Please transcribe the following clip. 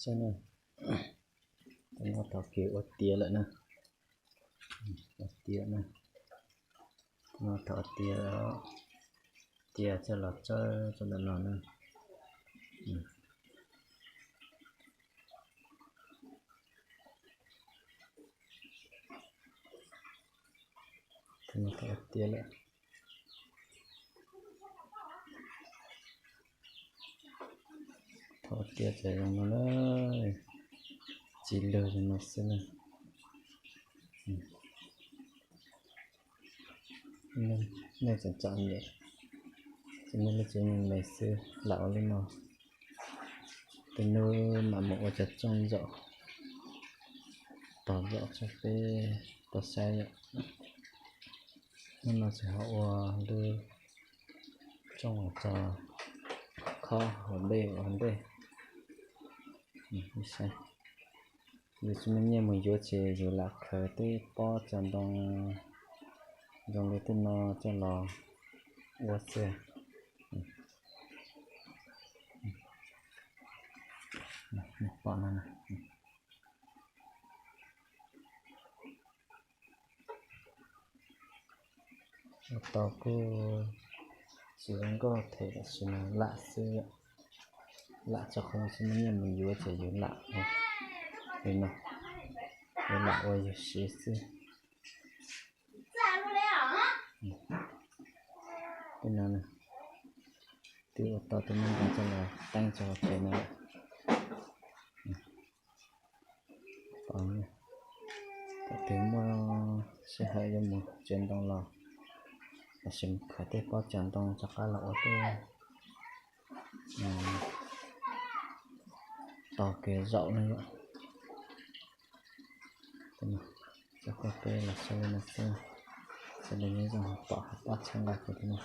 Saib na, no thaum kws ua tiav lawm na, ua tiav na, no thaum ua tiav, tiav coj los txawb rau ntawm no na. Thaum ua tiav lawm, thaum ua tiav ces zoo no na, txiv lug zoo no xwb na. Nej tseem txom nyem, ces nej lub tsev me me xwb lam ua li no. Tej hnub mam mus ua cov tsooj zaum, tog zaum tso peb tau saib yom. Hnub no ces ho ua lub tsooj tso khob hauv ntej ua ntej. Saib, yus tsis muaj nyiaj mus yuav ces yus lam khaws tej pob cov ntoo zoo li tej no coj los ua xwb. Pom no, ua tau kuj tsis zoo nkauj thiab, tam sim no lam xwb, lam tso qhov tsis muaj nyiaj mus yuav ces yus lam ua li no, yus lam ua yus siv xwb. Tej no twb ua tau tus me ntoo coj los teeb tso hauv tsev no lawm. Thaum twg muaj sij hawm yuav mus tsev ntoo los, los sis khaws tej pob cov ntoo rov qab los ua tej tog kev zaum no yom. Cov koj peb los saib li no xwb, saib li no zoo pom hauv pob txhawb nqa kuv li no.